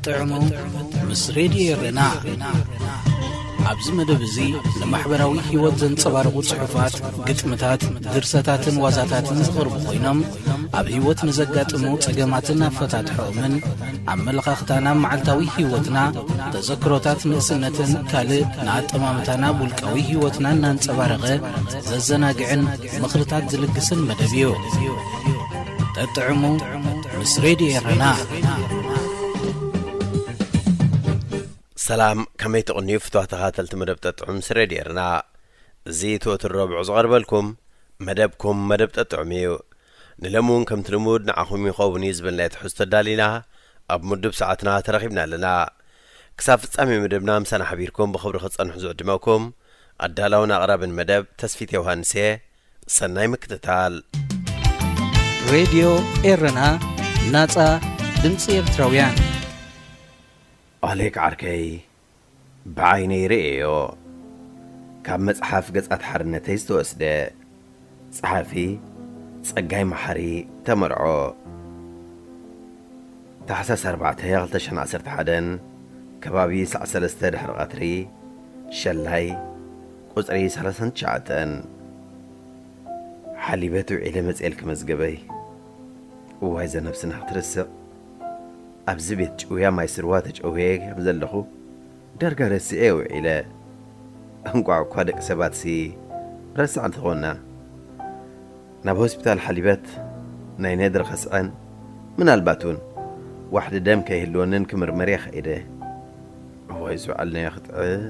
ጠጥዕሙ ምስ ሬድዮ ኤረና። ኣብዚ መደብ እዚ ንማሕበራዊ ህይወት ዘንጸባርቑ ጽሑፋት፣ ግጥምታት፣ ድርሰታትን ዋዛታትን ዝቐርቡ ኮይኖም፣ ኣብ ህይወት ንዘጋጥሙ ጸገማትን ኣፈታትሖኦምን፣ ኣመለኻኽታና ኣብ መዓልታዊ ህይወትና፣ ተዘክሮታት ንእስነትን ካልእ ንኣጠማምታና ኣብ ውልቃዊ ህይወትና እናንጸባረቐ ዘዘናግዕን ምኽርታት ዝልግስን መደብ እዩ። ጠጥዕሙ ምስ ሬድዮ ኤረና። ሰላም፣ ከመይ ትቕንዩ ፍትዋ ተኸታተልቲ መደብ ጠጥዑም ምስ ሬድዮ ኤረና? እዚ እቲ ወትሩ ረቡዕ ዝቐርበልኩም መደብኩም መደብ ጠጥዑም እዩ። ንሎሚ እውን ከምቲ ልሙድ ንዓኹም ይኸውን እዩ ዝበልናዮ ትሕዝቶ ኣዳሊና ኣብ ምዱብ ሰዓትና ተረኺብና ኣለና። ክሳብ ፍጻሜ መደብና ምሳና ሓቢርኩም ብኽብሪ ክትጸንሑ ዝዕድመኩም ኣዳላውን ኣቕራብን መደብ ተስፊት ዮሃንስ እየ። ሰናይ ምክትታል። ሬድዮ ኤረና፣ ናጻ ድምጺ ኤርትራውያን። ኦሌግ ዓርከይ፣ ብዓይነይ ርእየዮ። ካብ መጽሓፍ ገጻት ሓርነተይ ዝተወስደ። ጸሓፊ ጸጋይ መሓሪ፣ ተመርዖ። ታሕሳስ ኣርባዕተ ክልተ ሽሕን ዓሰርተ ሓደን፣ ከባቢ ሳዕ ሰለስተ ድሕሪ ቀትሪ፣ ሸላይ፣ ቁጽሪ ሰላሳን ትሽዓተን። ሓሊበት ውዒለ መጽኤልኪ መዝገበይ። እዋይ፣ ዘ ነብስና ክትርስቕ። ኣብዚ ቤት ጭውያ ማይ ስርዋ ተጨውየ ከም ዘለኹ ዳርጋ ረሲዐ ውዒለ። እንቋዕ እኳ ደቂ ሰባትሲ ረሳዕቲ ኾንና። ናብ ሆስፒታል ሓሊበት ናይ ነድሪ ከስዐን ምናልባት እውን ዋሕዲ ደም ከይህልወንን ክምርመር እየ ኸይደ። እዋይ፣ ዝውዓልናዮ ክጥዕም።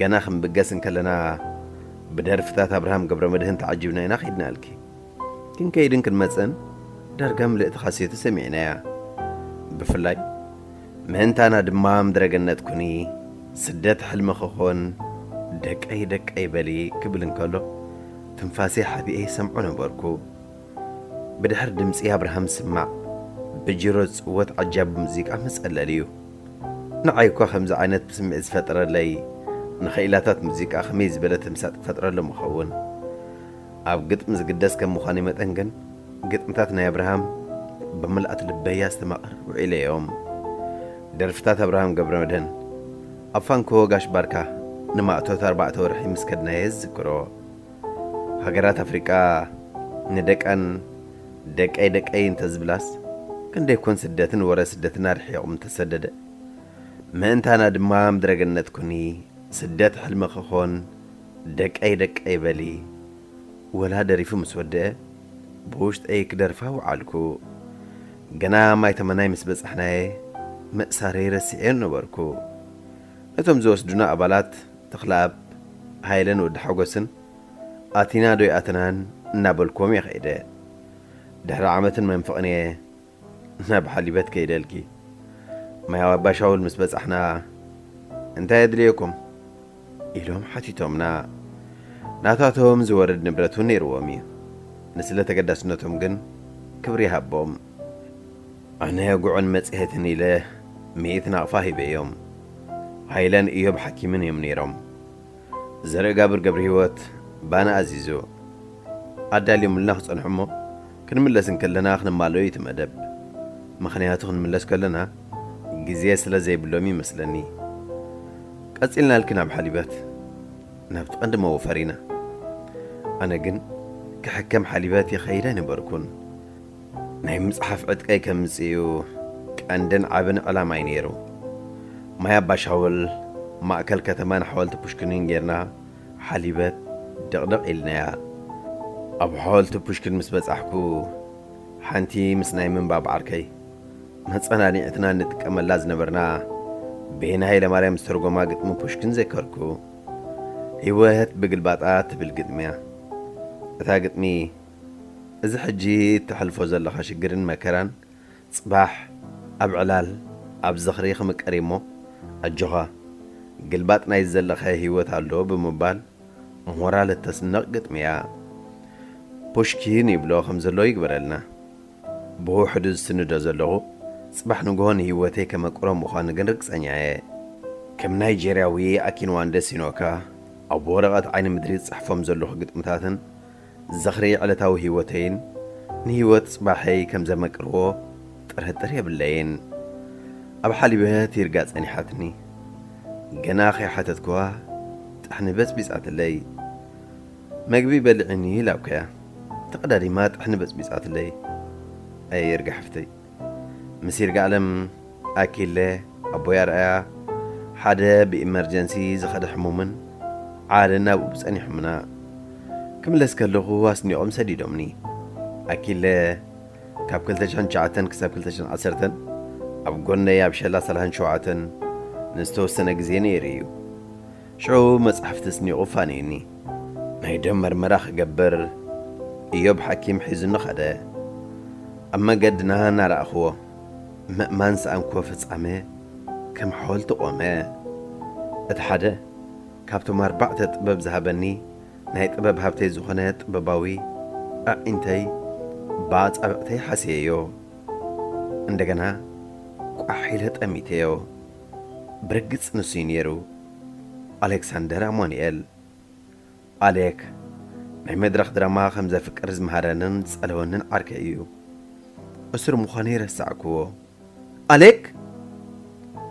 ገና ክንብገስ እንከለና ብደርፍታት ኣብርሃም ገብረመድህን ተዓጂብና ኢና ኸይድናልኪ። ክንከይድን ክንመጽእን ዳርጋ ምልእቲ ካሴቱ ሰሚዕናያ። ብፍላይ ምእንታና ድማ ምድረ ገነት ኩኒ፣ ስደት ሕልሚ ክኾን፣ ደቀይ ደቀይ በሊ ክብል እንከሎ ትንፋሰይ ሓቢኤ ይሰምዖ ነበርኩ። ብድሕሪ ድምጺ ኣብርሃም ዝስማዕ ብጅሮ ዝጽወት ዓጃቢ ሙዚቃ መጸለሊ እዩ። ንዓይ እኳ ከምዚ ዓይነት ስምዒት ዝፈጠረለይ ንኽኢላታት ሙዚቃ ከመይ ዝበለ ተምሳጥ ክፈጥረሎም ይኸውን? ኣብ ግጥሚ ዝግደስ ከም ምዃነይ መጠን ግን፣ ግጥምታት ናይ ኣብርሃም ብምልኣት ልበይ ኣስተማቕር ውዒለ እዮም። ደርፍታት ኣብርሃም ገብረመድህን፣ ኣብ ፋንኮ ጋሽ ባርካ ንማእቶት ኣርባዕተ ወርሒ ምስ ከድናየ ዝዝክሮ። ሃገራት ኣፍሪቃ ንደቀን ደቀይ ደቀይ እንተዝብላስ፣ ክንደይ ኮን ስደትን ወረ ስደትን ኣርሒቑ ምተሰደደ። ምእንታና ድማ ምድረ ገነት ኩኒ፣ ስደት ሕልሚ ክኾን፣ ደቀይ ደቀይ በሊ። ወላ ደሪፉ ምስ ወደአ፣ ብውሽጠይ ክደርፋ ውዓልኩ። ገና ማይ ተመናይ ምስ በጻሕናየ፣ ምእሳረይ ረሲዐዮ ነበርኩ። ነቶም ዝወስዱና ኣባላት ተኽለኣብ፣ ሃይለን ወዲ ሓጎስን ኣቲና ዶ ይኣተናን እናበልኩዎም እየ ኸይደ። ድሕሪ ዓመትን መንፍቕን እየ ናብ ሓሊበት ከይደልኪ። ማይ ኣባሻውል ምስ በጻሕና፣ "እንታይ የድልየኩም?" ኢሎም ሓቲቶምና። ናታቶም ዝወርድ ንብረት እውን ነይርዎም እዩ። ንስለ ተገዳስነቶም ግን ክብሪ ይሃቦም። ኣነ ጉዕን መጽሔትን ኢለ ሚእቲ ናቕፋ ሂበዮም። ሃይለን እዮብ ሓኪምን እዮም ነይሮም። ዘርእጋብር ገብረህይወት ባና ኣዚዙ ኣዳልዮምልና ክጸንሑ እሞ፣ ክንምለስ እንከለና ክነማልኦ እዩ እቲ መደብ። ምኽንያቱ ክንምለስ ከለና ግዜ ስለ ዘይብሎም ይመስለኒ። ቀጺልናልኪ ናብ ሓሊበት፣ ናብቲ ቀንዲ መወፈሪና። ኣነ ግን ክሕከም ሓሊበት ይኸይድ ኣይነበርኩን። ናይ ምጽሓፍ ዕጥቀይ ከምጽእ እዩ ቀንድን ዓብን ዕላማይ ነይሩ። ማይ ኣባሻውል፣ ማእከል ከተማን ሓወልቲ ፑሽኪንን ጌርና ሓሊበት ድቕድቕ ኢልናያ። ኣብ ሓወልቲ ፑሽኪን ምስ በጻሕኩ፣ ሓንቲ ምስ ናይ ምንባብ ዓርከይ መጸናኒዕትና እንጥቀመላ ዝነበርና ብሄና ሃይለማርያም ዝተርጎማ ግጥሚ ፑሽኪን ዘከርኩ። ህይወት ብግልባጣ ትብል ግጥሚ እያ። እታ ግጥሚ፣ እዚ ሕጂ እተሕልፎ ዘለኻ ሽግርን መከራን፣ ጽባሕ ኣብ ዕላል፣ ኣብ ዝኽሪ ክምቀር እዩ'ሞ፣ ኣጆኻ፣ ግልባጥ ናይ ዘለኻዮ ህይወት ኣሎ ብምባል ሞራል እተስንቕ ግጥሚ እያ። ፑሽኪን ይብሎ ከም ዘሎ ይግበረልና። ብውሕዱ ዝስንዶ ዘለኹ፣ ጽባሕ ንግሆ ንህይወተይ ከመቅሮ ምዃኑ ግን ርግጸኛ እየ። ከም ናይጀርያዊ ኣኪንዋንደ ሲኖካ ኣብ ወረቐት ዓይኒ ምድሪ ዝጽሕፎም ዘለኹ ግጥምታትን፣ ዝኽሪ ዕለታዊ ህይወተይን ንህይወት ጽባሐይ ከም ዘመቅርዎ ጥርጥር የብለይን። ኣብ ሓሊበ ትይርጋ ጸኒሓትኒ። ገና ከይሓተትክዋ ጥሕኒ በጽቢጻትለይ። መግቢ በልዕኒ ኢላብካያ። ተቐዳዲማ ጥሕኒ በጽቢጻትለይ። ኣየ ይርጋ ሓፍተይ። ምስ ይርጋ ኣለም ኣኪለ ኣቦይ ኣርኣያ ሓደ ብኢመርጀንሲ ዝኸደ ሕሙምን ዓደን ኣብኡ ጸኒሖምና። ክምለስ ከለኹ ኣስኒቖም ሰዲዶምኒ። ኣኪለ ካብ ክልተ ሽሕን ትሽዓተን ክሳብ ክልተ ሽሕን ዓሰርተን ኣብ ጎነይ ኣብ ሸላ ሰላሳን ሸውዓተን ንዝተወሰነ ግዜ ነይሩ እዩ። ሽዑ መጻሕፍቲ ኣስኒቑ ፋነዩኒ። ናይ ደም መርመራ ክገብር እዮብ ሓኪም ሒዙኒ ኸደ። ኣብ መንገድና እናረኣኽዎ ምእማን ዝሰኣንክዎ ፍጻመ ከም ሓወልቲ ቆመ። እቲ ሓደ ካብቶም ኣርባዕተ ጥበብ ዝሃበኒ ናይ ጥበብ ሃብተይ ዝኾነ ጥበባዊ ኣዒንተይ ብኣጻብዕተይ ሓስየዮ። እንደገና ቋሕ ኢለ ጠሚተዮ። ብርግጽ ንሱ እዩ ነይሩ። ኣሌክሳንደር ኣማኑኤል። ኣሌክ ናይ መድረኽ ድራማ ከም ዘፍቅር ዝመሃረንን ዝጸለወንን ዓርከይ እዩ። እሱር ምዃነይ ረሳዕክዎ። ኣሌክ!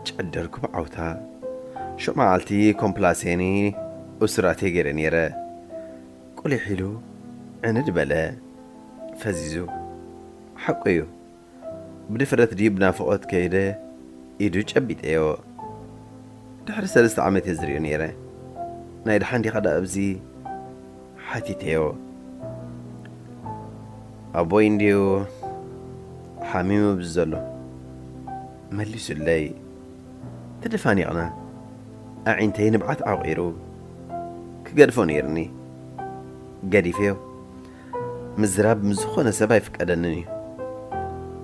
ጨደርኩ ብዓውታ። ሽዑ መዓልቲ ኮምፕላሴኒ እሱራተይ ገይረ ነይረ። ቁሊሕ ኢሉ ዕንድ በለ። ፈዚዙ። ሓቁ እዩ። ብድፍረት ድዩ ብናፍቖት ከይደ ኢዱ ጨቢጠዮ። ድሕሪ ሰለስተ ዓመት እየ ዝርእዮ ነይረ። ናይ ደሓን ዲኻ ደኣ ኣብዚ? ሓቲተዮ። ኣቦይ እንድዩ ሓሚሙ ኣብዚ ዘሎ መሊሱለይ። ተደፋኒቕና። ኣዒንተይ ንብዓት ዓቑሩ። ክገድፎ ነይርኒ። ገዲፈዮ። ምዝራብ ምስ ዝኾነ ሰብ ኣይፍቀደንን እዩ።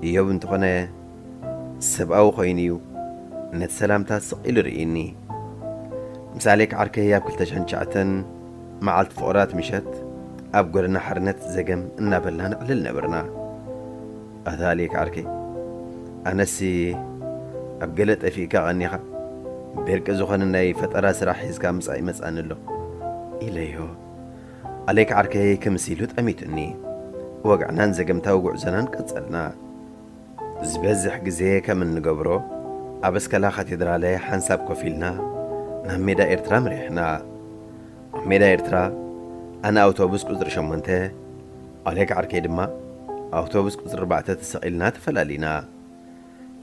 እዮብ እንተኾነ ሰብኣዊ ኮይኑ እዩ ነቲ ሰላምታ ስቕ ኢሉ ርእዩኒ። ምስ ኣሌክ ዓርከይ ኣብ ክልተ ሽሕን ትሽዓተን መዓልቲ ፍቑራት ምሸት ኣብ ጎደና ሓርነት ዘገም እናበልና ነዕልል ነበርና። ኣታ ኣሌክ ዓርከይ፣ ኣነሲ ኣብ ገለ ጠፊእካ ቀኒኻ፣ ብርቂ ዝኾነ ናይ ፈጠራ ስራሕ ሒዝካ ምጻእ ይመጻኒ ኣሎ ኢለዮ። ኣሌክ ዓርከይ ክምስ ኢሉ ጠሚቱኒ። ወግዕናን ዘገምታዊ ጉዕዞናን ቀጸልና። ዝበዝሕ ግዜ ከም እንገብሮ፣ ኣብ ኣስከላ ካቴድራለ ሓንሳብ ኮፍ ኢልና ናብ ሜዳ ኤርትራ ኣምሪሕና። ኣብ ሜዳ ኤርትራ ኣነ ኣውቶቡስ ቁጽሪ ሸሞንተ፣ ኣሌክ ዓርከይ ድማ ኣውቶቡስ ቁጽሪ ኣርባዕተ ተሰቒልና ተፈላሊና።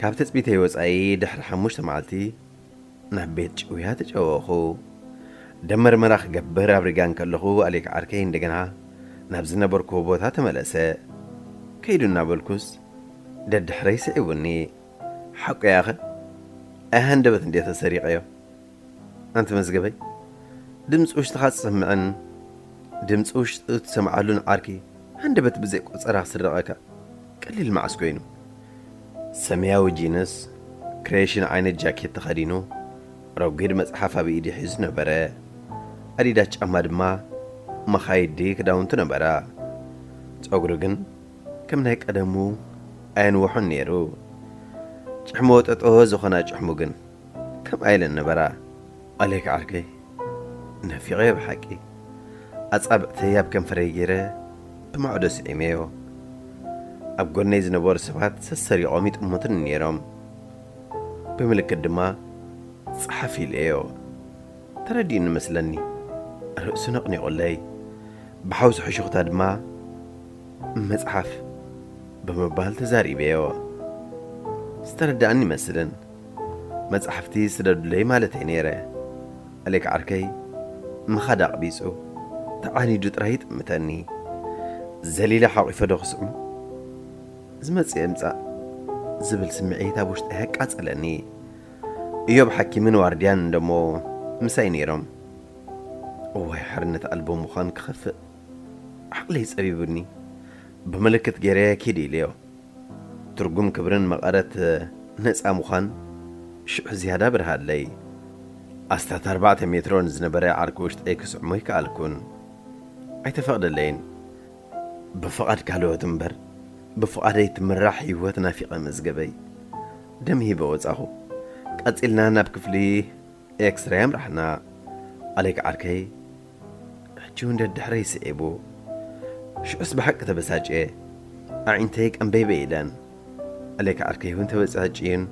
ካብ ትጽቢተይ ወጻኢ ድሕሪ ሓሙሽተ መዓልቲ ናብ ቤት ጭውያ ተጨወኹ። ደም መርመራ ክገብር ኣብ ሪጋ እንከለኹ ኣሌክ ዓርከይ እንደገና ናብ ዝነበርኩዎ ቦታ ተመለሰ። ከይዱ እናበልኩስ ደድሕረይ ስዒቡኒ። ሓቁ ያኸ ኣይ ሃንደበት እንድየ ተሰሪቐዮ። ኣንቲ መዝገበይ፣ ድምፂ ውሽጥኻ ትሰምዕን ድምፂ ውሽጢ ትሰምዓሉን ዓርኪ ሃንደበት ብዘይ ቆጸራ ክስረቐካ ቀሊል መዓስ ኮይኑ። ሰማያዊ ጂንስ፣ ክሬሽን ዓይነት ጃኬት ተኸዲኑ፣ ረጒድ መጽሓፍ ኣብ ኢዱ ሒዙ ነበረ። ኣዲዳስ ጫማ ድማ መኻይዲ ክዳውንቱ ነበራ። ጸጉሩ ግን ከም ናይ ቀደሙ ኣየንወሖን ነይሩ። ጭሕሞ ጠጠወ ዝኾና ጭሕሙ ግን ከም ኣይለን ነበራ። ኣሌክ ዓርከይ፣ ናፊቐዮ ብሓቂ። ኣጻብዕተይ ኣብ ከንፈረይ ገይረ ብማዕዶ ስዒመዮ። ኣብ ጎነይ ዝነበሩ ሰባት ሰሰሪቖም ይጥምቱኒ ነይሮም። ብምልክት ድማ ጸሓፍ ኢለዮ። ተረዲኡኒ መስለኒ። ርእሱ ነቕኒቑለይ። ብሓውሲ ሕሹኽታ ድማ መጽሓፍ ብምባል ተዛሪበዮ። ዝተረዳእኒ ይመስልን። መጻሕፍቲ ስደዱለይ ማለተይ ነይረ። ኣሌክ ዓርከይ ምኻድ ኣቕቢጹ፣ ተዓኒዱ ጥራይ ይጥምተኒ። ዘሊለ ሓቒፈ ዶ ክስዕሞ? ዝመጽእ እምጻእ ዝብል ስምዒት ኣብ ውሽጠይ ኣቃጸለኒ። እዮብ ሓኪምን ዋርድያን እንደሞ ምሳይ ነይሮም። እዋይ ሓርነት ኣልቦ ምዃን ክኸፍእ። ዓቕለይ ጸቢቡኒ። ብምልክት ገይረ ኪድ ኢለዮ። ትርጉም ክብርን መቐረት ነጻ ምዃን ሽዑ ዝያዳ በርሃለይ። ኣስታት ኣርባዕተ ሜትሮ ንዝነበረ ዓርኪ ውሽጠይ ክስዕሞ ኣይከኣልኩን። ኣይተፈቕደለይን። ብፍቓድ ካልኦት እምበር ብፍቓደይ ትምራሕ ህይወት ናፊቐ መዝገበይ። ደም ሂበ ወጻኹ። ቀጺልና ናብ ክፍሊ ኤክስራይ ኣምራሕና። ኣሌክ ዓርከይ ሕጂ እውን ደድሕረይ ስዒቡ። ሽዑስ ብሓቂ ተበሳጭየ። ኣዒንተይ ቀንበይበይ ኢለን። ኣሌክ ዓርከይ እውን ተበሳጭዩን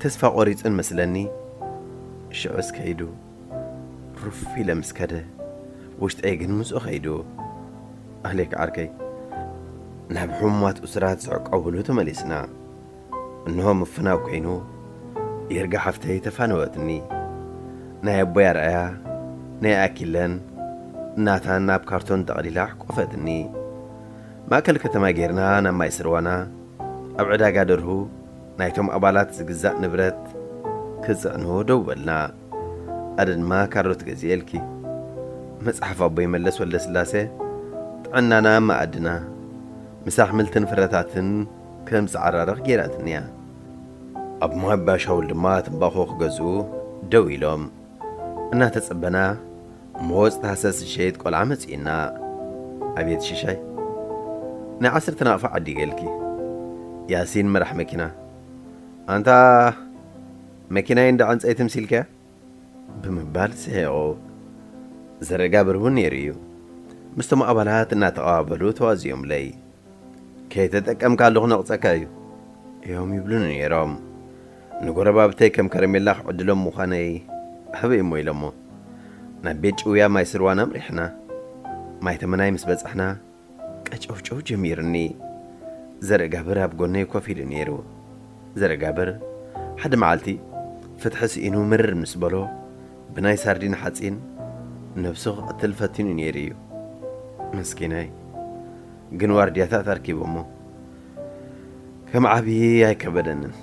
ተስፋ ቆሪጹን መስለኒ። ሽዑስ ከይዱ ሩፍ ኢለ ምስ ከደ፣ ውሽጠይ ግን ምስኡ ከይዱ። ኣሌክ ዓርከይ፣ ናብ ሕሙማት እሱራት ዝዕቀቡሉ ተመሊስና። እንሆ ምፍናው ኮይኑ፣ ይርጋ ሓፍተይ ተፋነወትኒ። ናይ ኣቦይ ኣርኣያ፣ ናይ ኣኪለን፣ ናታን ናብ ካርቶን ጠቕሊላ ኣሕቆፈትኒ። ማእከል ከተማ ጌርና ናብ ማይ ስርዋና፣ ኣብ ዕዳጋ ደርሁ ናይቶም ኣባላት ዝግዛእ ንብረት ክጽዕኑ ደው በልና። ኣደ ድማ ካሮት ገዚኤልኪ። መጽሓፍ ኣቦይ መለስ ወልደስላሴ፣ ጥዕናና መኣድና፣ ምስ ኣሕምልትን ፍረታትን ከም ዝዓራረቕ ገይራትኒ እያ። ኣብ ማይ ባሻውል ድማ ትምባኾ ክገዝኡ ደው ኢሎም። እናተጸበና፣ መወጽ ታህሳስ ዝሸይጥ ቆልዓ መጺእና። ኣቤት ሽሻይ! ናይ ዓሰርተ ናቕፋ ዓዲገልኪ። ያሲን መራሕ መኪና፣ ኣንታ መኪናይ እንዳ ዕንጸይቲ ምሲልከ? ብምባል ስሒቑ። ዘረጋብር እውን ነይሩ እዩ። ምስቶም ኣባላት እናተቐባበሉ ተዋዚኦምለይ። ከይተጠቀምካሉ ክነቕጸካ እዩ እዮም ይብሉኒ ነይሮም። ንጎረባብተይ ከም ከረሜላ ክዕድሎም ምዃነይ ኣበይ እሞ ኢሎሞ። ናብ ቤት ጭውያ ማይ ስርዋና ኣምሪሕና። ማይ ተመናይ ምስ በጻሕና፣ ቀጨውጨው ጀሚሩኒ። ዘረጋብር ኣብ ጎነይ ኮፍ ኢሉ ነይሩ። ዘረጋብር ሓደ መዓልቲ ፍትሒ ስኢኑ ምርር ምስ በሎ፣ ብናይ ሳርዲን ሓጺን ነብሱ ክቐትል ፈቲኑ ነይሩ እዩ። መስኪናይ። ግን ዋርድያታት ኣርኪቦሞ። ከም ዓብዪ ኣይከበደንን።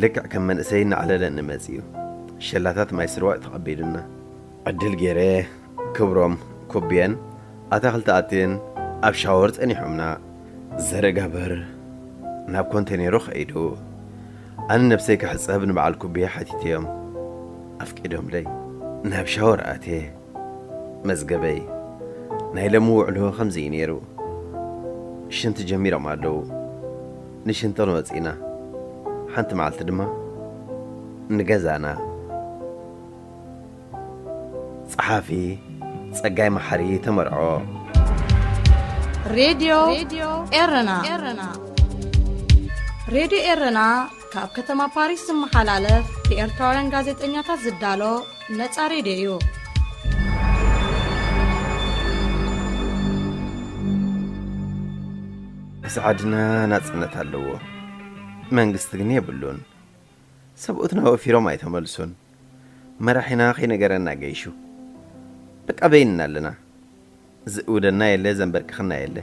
ልክዕ ከም መንእሰይ እናዕለለኒ መጺኡ። ሸላታት ማይ ስርዋእ ተቐቢሉና። ዕድል ገይረ፣ ክብሮም፣ ኩብየን ኣታኽልቲ ኣትየን ኣብ ሻወር ጸኒሖምና። ዘረጋብር ናብ ኮንቴኔሩ ከይዱ። ኣነ ነብሰይ ክሕጸብ ንበዓል ኩብየ ሓቲተዮም። ኣፍቂዶምለይ። ናብ ሻወር ኣትየ። መዝገበይ፣ ናይ ሎሚ ውዕሎ ከምዚ እዩ ነይሩ። ሽንቲ ጀሚሮም ኣለዉ። ንሽንቶን ወጺና። ሓንቲ መዓልቲ ድማ ንገዛና። ጸሓፊ ጸጋይ መሓሪ ተመርዖ። ሬድዮ ኤረና። ሬድዮ ኤረና ካብ ከተማ ፓሪስ ዝመሓላለፍ ብኤርትራውያን ጋዜጠኛታት ዝዳሎ ነጻ ሬድዮ እዩ። እዚ ዓድና ናጽነት ኣለዎ። መንግስቲ ግን የብሉን። ሰብኡትና ወፊሮም ኣይተመልሱን። መራሒና ከይነገረና ገይሹ። በቃ በይንና ኣለና። ዝእውደና የለ፣ ዘንበርክኽና የለ።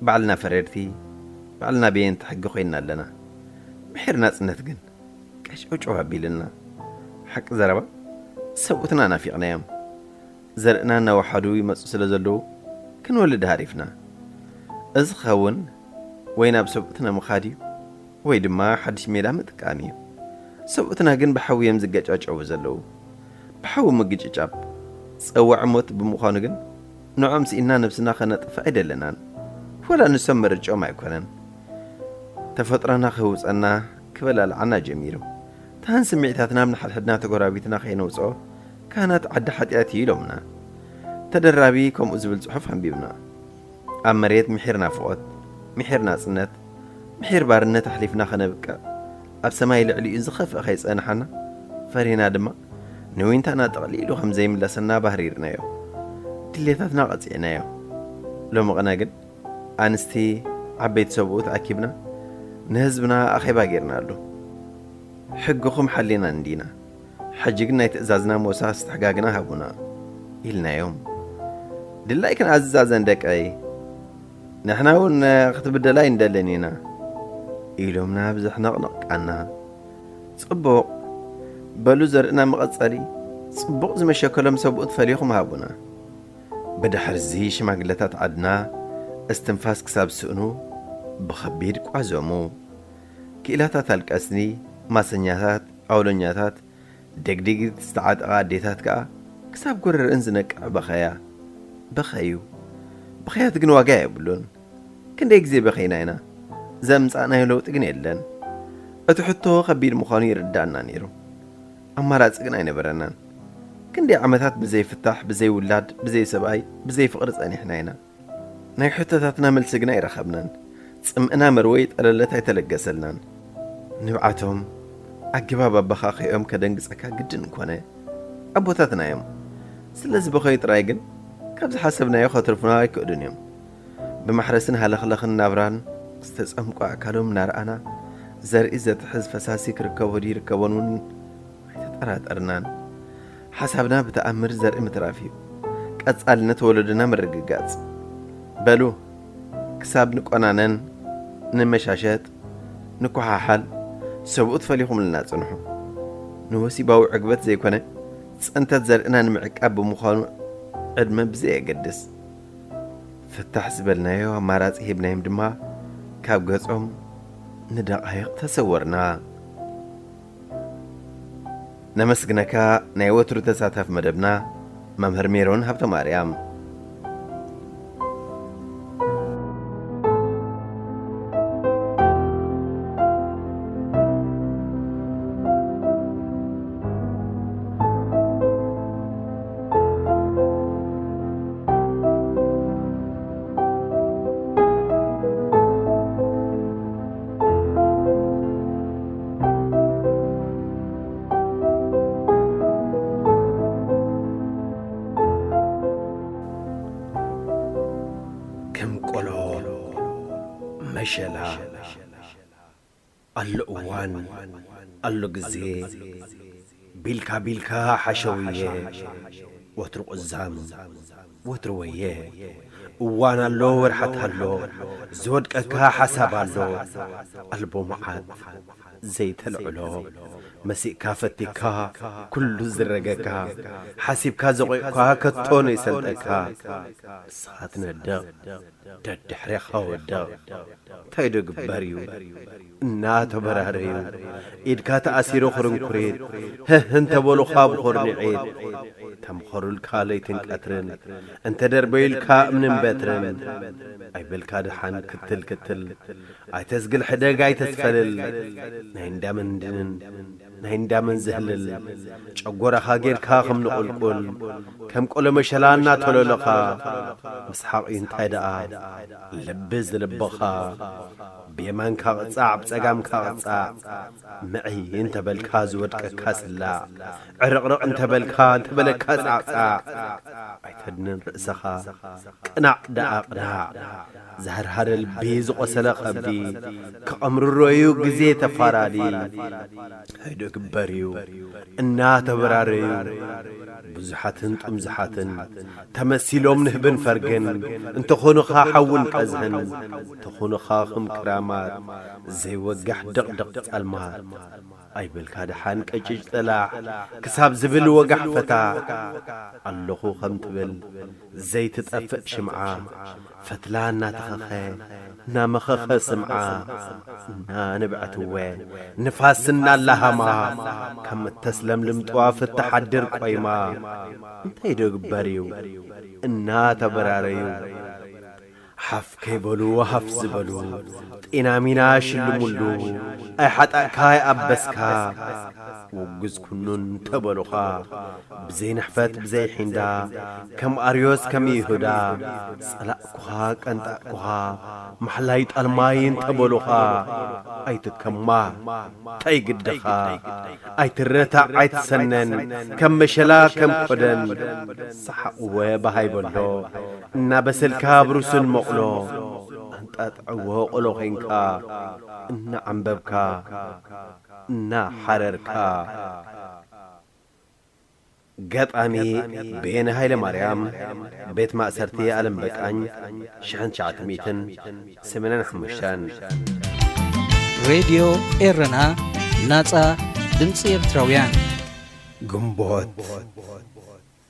ባዕልና ፈረድቲ፣ ባዕልና በየንቲ ሕጊ ኮይንና ኣለና። ምሒር ናጽነት ግን ቀጨውጨው ኣቢልና። ሓቂ ዘረባ፣ ሰብኡትና ናፊቕናዮም። ዘርእና እናወሓዱ ይመጹ ስለ ዘለዉ፣ ክንወልድ ሃሪፍና። እዚ ክኸውን ወይ ናብ ሰብኡትና ምኻድ እዩ፣ ወይ ድማ ሓድሽ ሜላ ምጥቃም እዩ። ሰብኡትና ግን ብሓዊ እዮም ዝገጫጨዉ ዘለዉ። ብሓዊ ምግጭጫብ ጸዋዒ ሞት ብምዃኑ ግን፣ ንዖም ስኢንና ነብስና ከነጥፍእ ኣይደለናን። ወላ ንሶም ምርጭኦም ኣይኮነን። ተፈጥሮና ክህውጸና፣ ክበላልዓና ጀሚሩ። ተሃን ስምዒታትና ኣብ ንሓድሕድና ተጎራቢትና ከይነውጽኦ፣ ካህናት ዓዲ ሓጢኣት እዩ ኢሎምና። ተደራቢ ከምኡ ዝብል ጽሑፍ ኣንቢብና። ኣብ መሬት ምሒር ናፍቖት፣ ምሒር ናጽነት፣ ምሒር ባርነት ኣሕሊፍና ከነብቅዕ፣ ኣብ ሰማይ ልዕሊኡ ዝኸፍአ ከይጸንሓና ፈሪህና ድማ፣ ንዊንታና ጠቕሊሉ ከም ዘይምለሰና ባህሪርናዮ። ድሌታትና ቀጺዕናዮ። ሎሚ ቅነ ግን ኣንስቲ ዓበይቲ ሰብኡት ኣኪብና ንህዝብና ኣኼባ ጌርናሉ። ሕግኹም ሓሊና እንዲና፣ ሕጂ ግን ናይ ትእዛዝና ሞሳ ዝተሕጋግና ሃቡና ኢልናዮም። ድላይክን ኣዝዛዘን ደቀይ፣ ንሕና እውን ክትብደላ ኣይንደልን ኢና ኢሎምና ብዘሕነቕነቕ ቃና። ጽቡቕ በሉ ዘርእና መቐጸሊ ጽቡቕ ዝመሸከሎም ሰብኡት ፈሊኹም ሃቡና። ብድሕርዚ ሽማግለታት ዓድና እስትንፋስ ክሳብ ዝስእኑ ብኸቢድ ቋዘሙ። ክኢላታት ኣልቀስኒ፣ ማሰኛታት፣ ኣውሎኛታት፣ ደግዲግ ዝተዓጠቓ ኣዴታት ከኣ ክሳብ ጎረርአን ዝነቅዕ በኸያ። በኸዩ። በኸያት ግን ዋጋ የብሉን። ክንደይ ግዜ በኸይና ኢና። ዘምጻእናዮ ለውጢ ግን የለን። እቲ ሕቶ ከቢድ ምዃኑ ይርዳእና ነይሩ። ኣማራጺ ግን ኣይነበረናን። ክንደይ ዓመታት ብዘይ ፍታሕ፣ ብዘይ ውላድ፣ ብዘይ ሰብኣይ፣ ብዘይ ፍቕሪ ጸኒሕና ኢና። ናይ ሕቶታትና መልሲ ግን ኣይረኸብናን። ጽምእና መርወይ ጠለለት ኣይተለገሰልናን። ንብዓቶም ኣገባብ ኣበኻኽኦም ከደንግጸካ ግድን ኮነ። ኣቦታትና እዮም። ስለዚ በኸዩ ጥራይ ግን ካብ ዝሓሰብናዮ ከትርፉና ኣይክእሉን እዮም። ብማሕረስን ሃለኽለኽን ናብራን ዝተጸምቁ ኣካሎም እናረኣና፣ ዘርኢ ዘትሕዝ ፈሳሲ ክርከቦ ድዩ ይርከቦን እውን ኣይተጠራጠርናን። ሓሳብና ብተኣምር ዘርኢ ምትራፍ እዩ። ቀጻልነት ወለዶና ምርግጋጽ። በሉ፣ ክሳብ ንቆናነን፣ ንመሻሸጥ፣ ንኮሓሓል፣ ሰብኡት ፈሊኹምልና ጽንሑ። ንወሲባዊ ዕግበት ዘይኮነ፣ ጽንተት ዘርእና ንምዕቃብ ብምዃኑ ዕድመ ብዘየገድስ፣ ፍታሕ ዝበልናዮ ኣማራጺ ሂብናዮም ድማ ካብ ገጾም ንደቓይቕ ተሰወርና። ነመስግነካ ናይ ወትሩ ተሳታፊ መደብና መምህር ሜሮን ሃብተማርያም። ከም ቆሎ መሸላ። ኣሎ እዋን፣ ኣሎ ግዜ፣ ቢልካ ቢልካ ሓሸውየ፣ ወትሩ ቁዛም፣ ወትሩ ወየ። እዋን ኣሎ፣ ወርሓት ኣሎ፣ ዝወድቀካ ሓሳብ ኣሎ፣ ኣልቦ መዓት ዘይተልዕሎ፣ መሲእካ ፈቲካ ኩሉ ዝረገካ፣ ሓሲብካ ዘቑቕካ ከቶ ነይሰልጠካ፣ ንስኻ ትነድቕ፣ ደድሕሬኻ ወድቕ። እንታይ ዶ ግበር እዩ? እናተበራረዩ፣ ኢድካ ተኣሲሩ ኽርንኩሪት፣ ህህ እንተበሉኻ ብኹርንዒት፣ ተምኸሩልካ ለይትን ቀትርን፣ እንተደርበዩልካ እምንን በትርን፣ ኣይበልካ ደሓን ክትል ክትል፣ ኣይተስግል ሕደግ ኣይተስፈልል፣ ናይ እንዳመን ድንን ናይ እንዳመን ዝህልል፣ ጨጎራኻ ጌርካ ከም ንቑልቁል፣ ከም ቆሎ መሸላ እናተለለኻ፣ ምስሓቕ እዩ እንታይ ደኣ ልቢ ዝልብኻ፣ ብየማንካ ቅጻዕ፣ ብጸጋምካ ቅጻዕ፣ ምዕይ እንተበልካ ዝወድቀካ ስላዕ፣ ዕርቕርቕ እንተበልካ፣ እንተበለካ ጻዕጻዕ፣ ኣይተድንን ርእስኻ፣ ቅናዕ ደኣ ቅናዕ። ዝሃርሃረ ልቢ ዝቖሰለ ከብዲ፣ ክቐምርሮዩ ግዜ ተፋራዲ። እንታይ ዶ ግበር እዩ እናተበራረዩ፣ ብዙሓትን ጥምዙሓትን፣ ተመሲሎም ንህብን ፈርግን፣ እንተኾኑኻ ሓውን ቀዝህን፣ እንተኾኑኻ ኽም ክራማት፣ ዘይወግሕ ድቕድቕ ጸልማት። ኣይበልካ ደሓን ቀጭጭ ጠላዕ፣ ክሳብ ዝብል ወጋሕ ፈታዕ። ኣለኹ ከም ትብል ዘይትጠፍእ ሽምዓ፣ ፈትላ እናተኸኸ፣ እናመኸኸ ስምዓ፣ እናንብዐትወ፣ ንፋስ እናላሃማ፣ ከም እተስለምልም ጥዋፍ እተሓድር ቆይማ። እንታይ ዶ ግበር እዩ እናተበራረዩ፣ ሓፍ ከይበሉ ሃፍ ዝበሉ፣ ጤና ሚና ሽልሙሉ፣ ኣይሓጣእካ ኣይኣበስካ፣ ውጉዝ ኩኑን ተበሉኻ፣ ብዘይ ንሕፈት ብዘይ ሒንዳ፣ ከም ኣርዮስ ከም ይሁዳ፣ ጸላእኩኻ ቀንጣእኩኻ፣ ማሕላይ ጣልማይ እንተበሉኻ፣ ኣይትከማ፣ እንታይ ግድኻ፣ ኣይትረታዕ ኣይትሰነን፣ ከም መሸላ ከም ቆደን፣ ሰሓቕወ በሃይ በሎ፣ እናበሰልካ ብሩስን መቕሎ፣ ኣንጣጥዕዎ ቆሎ ኾይንካ፣ እናዓምበብካ፣ እናሓረርካ። ገጣሚ በየነ ሃይለ ማርያም፣ ቤት ማእሰርቲ ኣለም በቃኝ፣ ሽሕን ትሽዓተ ሚእትን ሰማንያን ሓሙሽተን። ሬድዮ ኤረና፣ ናጻ ድምጺ ኤርትራውያን። ግንቦት፣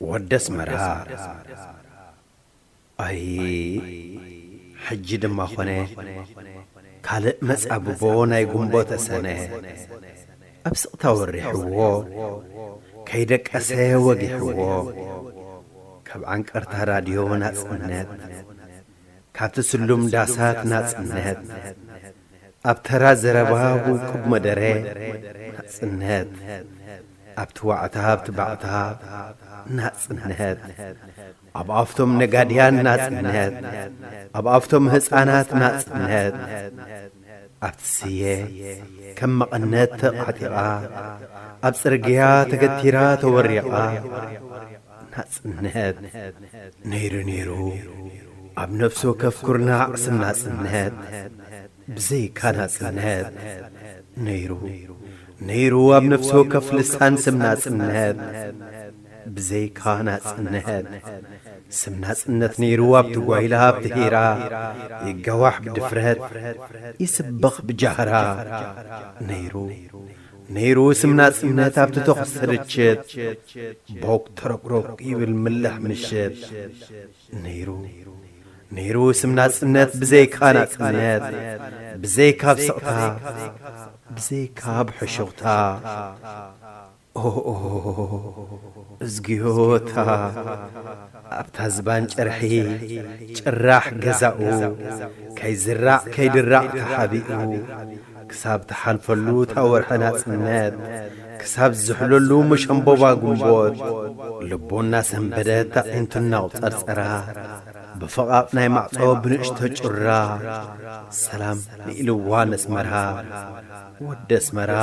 ወዲ ኣስመራ። ኣይ፣ ሕጂ ድማ ኾነ ካልእ መጻብቦ ናይ ግንቦተ ሰነ። ኣብ ስቕታ ወሪሕዎ፣ ከይደቀሰ ወጊሕዎ። ካብ ዓንቀርታ ራድዮ ናጽነት፣ ካብቲ ስሉም ዳሳት ናጽነት፣ ኣብ ተራ ዘረባ ውቁብ መደረ ናጽነት፣ ኣብቲ ዋዕታ ኣብቲ ባዕታ ናጽነት፣ ኣብ ኣፍቶም ነጋድያን ናጽነት፣ ኣብ ኣፍቶም ህጻናት ናጽነት፣ ኣብቲ ስየ ከም መቐነት ተቓጢቓ፣ ኣብ ጽርግያ ተገቲራ ተወሪቓ፣ ናጽነት ነይሩ ነይሩ። ኣብ ነፍሲ ወከፍ ኩርናዕ ስም ናጽነት፣ ብዘይካ ናጽነት ነይሩ ነይሩ። ኣብ ነፍሲ ወከፍ ልሳን ስም ናጽነት፣ ብዘይካ ናጽነት። ስም ናጽነት ነይሩ ኣብቲ ጓይላ ኣብቲ ሂራ፣ ይጋዋሕ ብድፍረት፣ ይስበኽ ብጃህራ። ነይሩ ነይሩ ስም ናጽነት ኣብቲ ተኹስ ርችት፣ ቦክ ተረቅረቅ ይብል ምልሕ ምሽት። ነይሩ ነይሩ ስም ናጽነት ብዘይካ ናጽነት፣ ብዘይካ ብስቕታ፣ ብዘይካ ብሕሹኽታ። ኦኦ፣ እዝግዮታ ኣብታ ዝባን ጨርሒ ጭራሕ ገዛኡ ከይዝራዕ ከይድራዕ ተሓቢኡ፣ ክሳብ ትሓልፈሉ እታ ወርሒ ናጽነት፣ ክሳብ ዝሕለሉ መሸምቦባ ግንቦት፣ ልቡ እናሰንበደት ኣዒንቱ እናቑጸርጸራ፣ ብፈቓቕ ናይ ማዕጾ ብንእሽቶ ጩራ፣ ሰላም ንኢልዋ ነስመራ። ወዲ ኣስመራ፣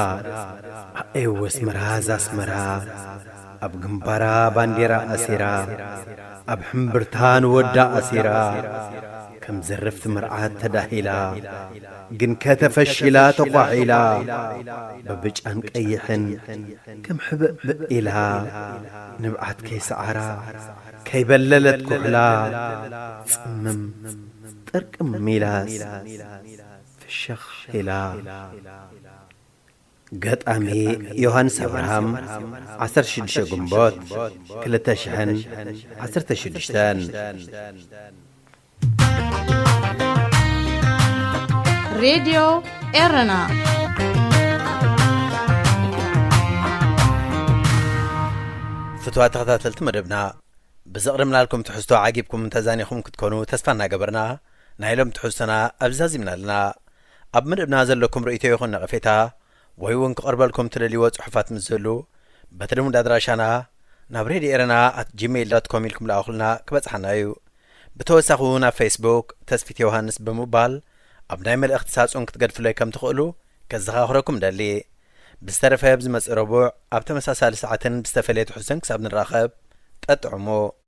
ኣኤው ኣስመራ፣ እዛ ኣስመራ፣ ኣብ ግንባራ ባንዴራ ኣሲራ፣ ኣብ ሕምብርታ ንወዳ ኣሲራ፣ ከም ዘረፍቲ መርዓት ተዳሂላ፣ ግን ከተፈሺላ ተኳሒላ፣ ብብጫን ቀይሕን ከም ሕብእብእ ኢላ፣ ንብዓት ከይሰዓራ፣ ከይበለለት ኩሕላ፣ ጽምም ጥርቅም ኢላስ ፍሽኽ ኢላ። ገጣሚ ዮሃንስ ኣብርሃም፣ ዓሰርተ ሽዱሽተ ግንቦት ክልተ ሽሕን ዓሰርተ ሽዱሽተን። ሬድዮ ኤረና። ፍትዋ ተኸታተልቲ መደብና፣ ብዘቕረብናልኩም ትሕዝቶ ዓጊብኩም ተዛኒኹም ክትኮኑ ተስፋ እናገበርና፣ ናይ ሎም ትሕዝቶና ኣብዚ ዛዚምና ኣለና። ኣብ መደብና ዘለኩም ርእይቶ ይኹን ነቐፌታ፣ ወይ እውን ክቐርበልኩም ትደልይዎ ጽሑፋት ምስ ዝህሉ፣ በቲ ልሙድ ኣድራሻና ናብ ሬድዮ ኤረና ኣት ጂሜይል ዶት ኮም ኢልኩም ልኣኹልና፣ ክበጽሓና እዩ። ብተወሳኺ እውን ኣብ ፌስቡክ ተስፊት ዮሃንስ ብምባል ኣብ ናይ መልእኽቲ ሳጹን ክትገድፉለይ ከም ትኽእሉ ከዘኻኽረኩም ደሊ። ብዝተረፈ ኣብዚ መጽእ ረቡዕ ኣብ ተመሳሳሊ ሰዓትን ብዝተፈለየ ትሕዝቶን ክሳብ ንራኸብ፣ ጠጥዕሙ።